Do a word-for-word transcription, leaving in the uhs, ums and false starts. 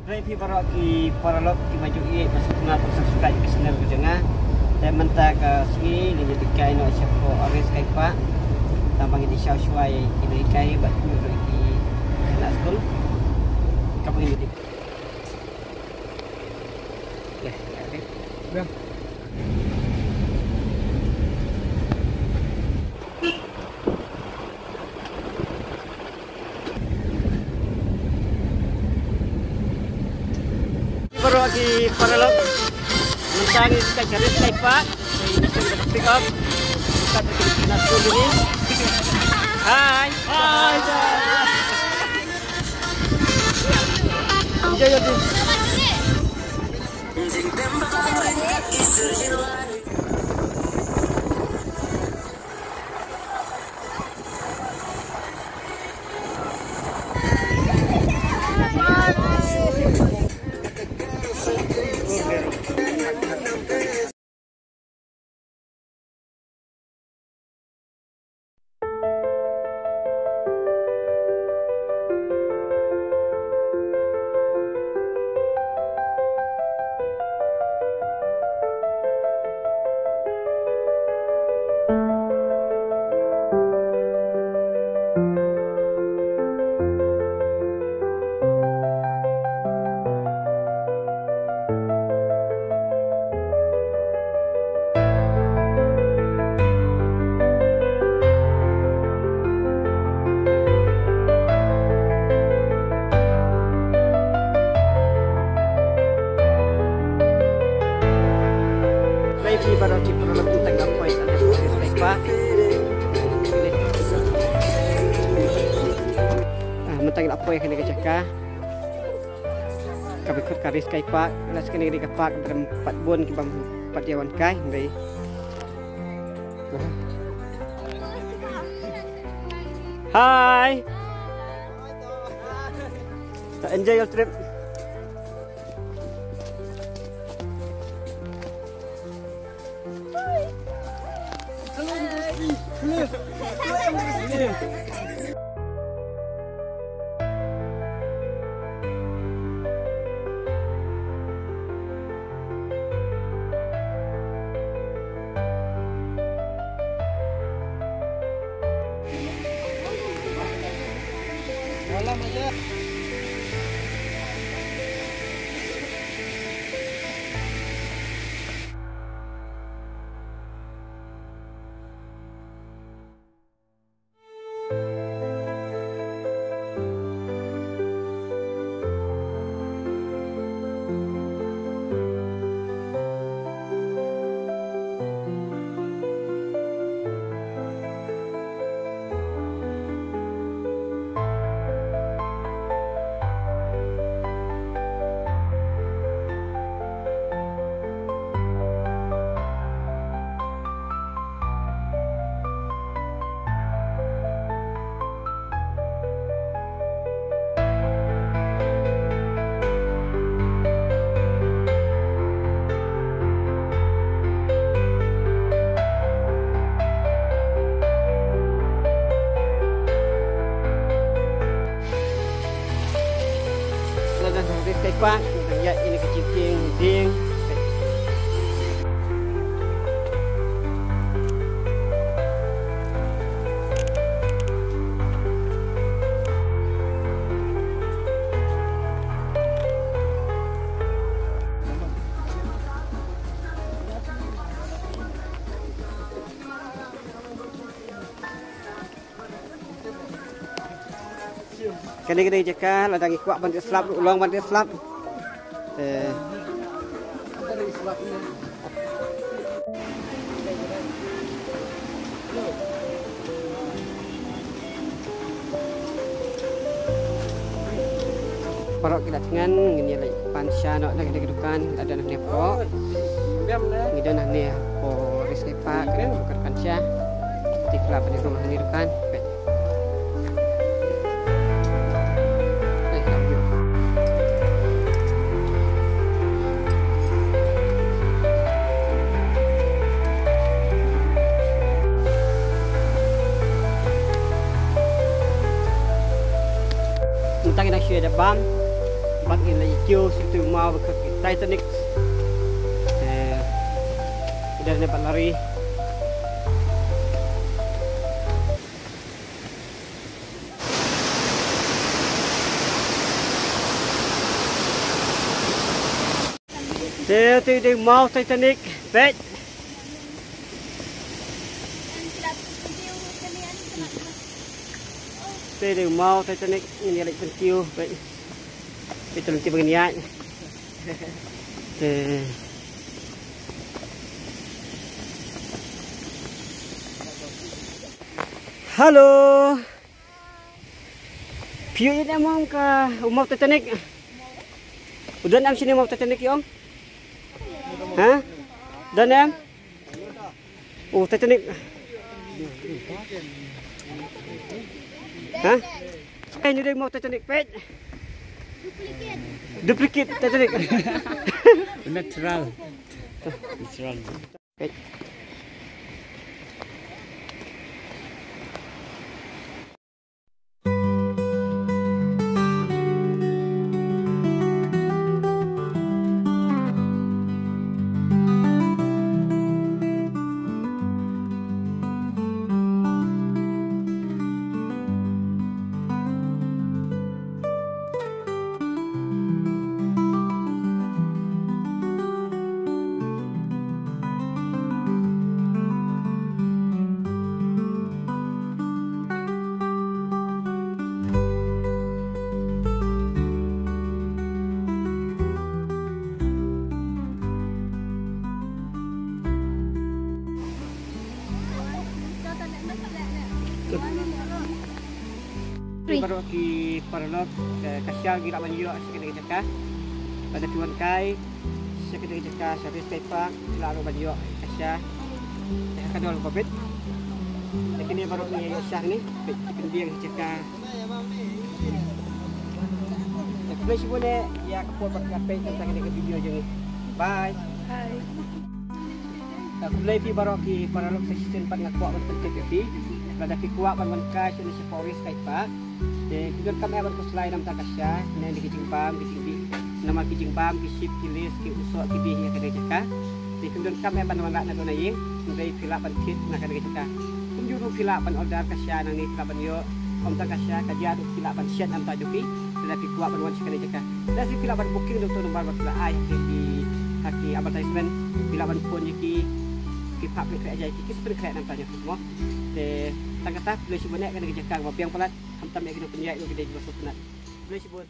Hynrei phi baroh ki paralok kiba ju ïeit bad subscribe ka channel ka jong nga. Te mynta ka sngi ngin ïa hikai noh shapoh Ri Skypark. Tang ba ngin ïa syaw shuwa ïa ine i hikai bad ïa ki khynnah skul. Kaba ngin ïa Baroh ki paralok. Mynta ngi kat sha Ri Skypark. Ngi kat sha pick up. Kat sha pick up. Hi. Hi. Enjoy your day. Mynta ngi la poi kane ka jaka. Ah, mynta ngi la poi kane ka jaka. Kaba khot ka Ri Skypark, la skene ka park, ba pat bun kiba pat ïa wan kai, hynrei. Hi. Enjoy your trip. Lada nang ris kai kwah, nang ïa ine ka jingkieng ding. Kane kane jaka lada ngi kwah ban ri slap ruh long ban ri slap. Eh. Baroh ki la thngan ngin ïa leit pan sha noh na kane ka dukan lada na kane hapoh. Ngi don hangne hapoh Ri Skypark, kane ka dukan sha. Te ki la pynrung hangne dukan. Mynta ngi dang shu ïa dep bam bad ngin Kiew sha tu maw ka Titanic. Eh, udah dapat lari. Te tu dei maw Titanic, peit. Te dei maw Titanic, ngin ïa leit pynkiew, peit. Peit lynti ba ngin ïaid. Te. Hello. Phi ïohi ne em ka u maw Titanic? U don em shane u maw Titanic ïong? Ha? Don em? U Titanic. Ha? Eh, nyu dei maw Titanic, peit. Duplicate Titanic. Natural. Natural. Peit. Baroh ki paralok, eh, ka sha ngi lah ban ïoh sha kane ka jaka. Lada phi wan kai sha kane ka jaka, sha Wrist Kite Park, phi lah ruh ban ïoh ka sha. Eh, ka dol ko peit. Te kine baroh ngi ïoh sha kane, peit, pynbiang ka jaka. Te khublei shibun eh ïa ka por ba phi la peit na kane ka video jong ngi. Bye. Bye. Te khublei phi baroh ki paralok, sa shisien pat nga kwah ban pyntip ïa phi. Lada phi kwah ban wan kai shane shapoh Wrist Kite Park, te phi donkam eh ban khuslai namar ka sha, ne ki jingbam ki jingdih. Namar ki jingbam ki ship ki lace ki u soh ki dih ïa kane ka jaka. Te phi donkam eh ban wan rah naduh na ïing, hynrei phi lah ban thied na kane ka jaka. Kumjuh ruh phi lah ban order ka sha nangne, phi lah ban ïoh. Ym tang ka sha, ka jia ruh phi lah ban shet namar jong phi. Lada phi kwah ban wan sha kane ka jaka. Lada phi lah ban booking da uto u number ba phi la ai ha ki, ha ki advertisement, phi lah ban phone ïa ki, ki phah pynkhreh ïa ki, ki sa pynkhreh namar jong phi mo. Te tang kata, khublei shibun eh, kane ka jaka kaba biang palat, khamtam ïa ki nongpynïaid ruh ki dei kiba sngewtynnat. Khublei shibun.